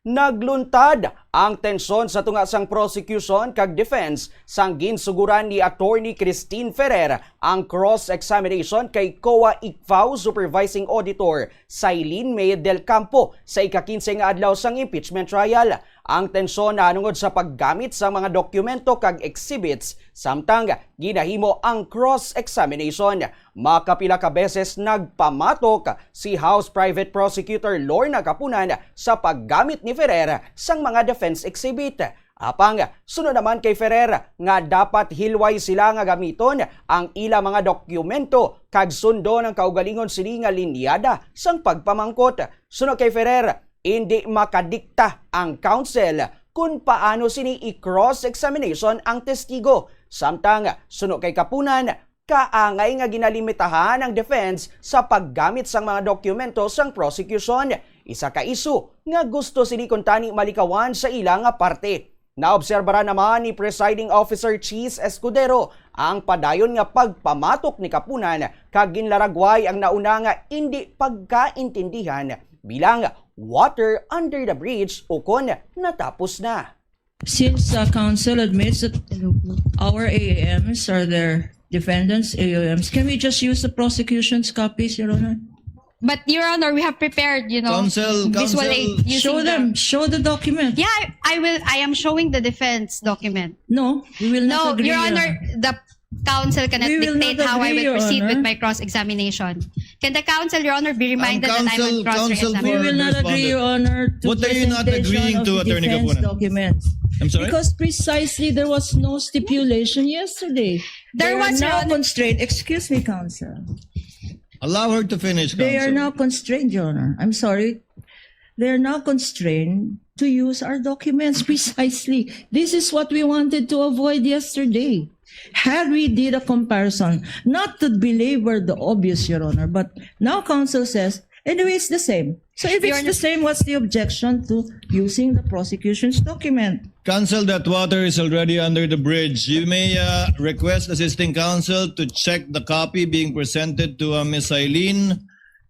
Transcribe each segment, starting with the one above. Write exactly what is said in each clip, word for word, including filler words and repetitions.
Nagluntad ang tensyon sa tunga sang prosecution kag defense sang ginsuguran ni Attorney Christine Ferrer ang cross-examination kay COA Icfao Supervising Auditor Sailene May Del Campo sa ika-kinse nga adlaw sang impeachment trial. Ang tensyon nahanungod sa paggamit sa mga dokumento kag exhibits samtang ginahimo ang cross-examination. Makapila ka beses nagpamatok si House Private Prosecutor Lorna Kapunan sa paggamit ni Ferrer sang mga defense exhibit. Apang suno naman kay Ferrer nga dapat hilway sila nga gamiton ang ila mga dokumento kag sundon ang kaugalingon sini nga linyada sang pagpamangkot. Suno kay Ferrer, indi makadikta ang counsel kon paano sini i-cross-examination ang testigo. Samtang suno kay Kapunan, kaangay nga ginalimitahan ang defense sa paggamit sang mga dokumento sang prosecution, isa ka isyu nga gusto sini kuntani malikawan sa ila nga parte. Naobserbaran naman ni Presiding Officer Cheese Escudero ang padayon nga pagpamatok ni Kapunan kag ginlaragway ang nauna nga indi pagkaintindihan bilang water under the bridge ukon natapos na. Since uh, counsel admits that our A A Ms are their defendants' A O Ms, can we just use the prosecution's copies, Your Honor? But Your Honor, we have prepared, you know, Counsel, visual counsel. aid using Show the- them, show the document. Yeah, I, I will. I am showing the defense document. No, we will not No, agree. Your Honor, the counsel cannot We will not dictate how I agree, will Your proceed Honor. With my cross-examination. Can the counsel, Your Honor, be reminded that I'm on counsel- counsel We cross-examination? will not agree, Your Honor, to What are you not presentation agreeing of to, the Attorney defense Kapunan? Documents. I'm sorry? Because precisely there was no stipulation yesterday. There They was, are Your now Honor. Constrained. Excuse me, counsel. Allow her to finish, They are counsel. Now constrained, Your Honor. I'm sorry. They are now constrained to use our documents precisely. This is what we wanted to avoid yesterday. Had we did a comparison, not to belabor the obvious, Your Honor, but now counsel says, anyway, it's the same. So if Your it's Honor. The same, what's the objection to using the prosecution's document? Counsel, that water is already under the bridge. You may uh, request assisting counsel to check the copy being presented to uh, Miss Eileen,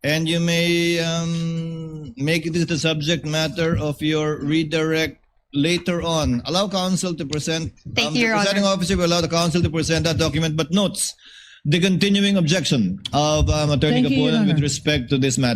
and you may um, make it the subject matter of your redirect later on. Allow counsel to present. Thank um, you, the Your presiding Honor. Officer will allow the counsel to present that document, but notes the continuing objection of um, Attorney Thank you, Your Kapunan with Honor. Respect to this matter.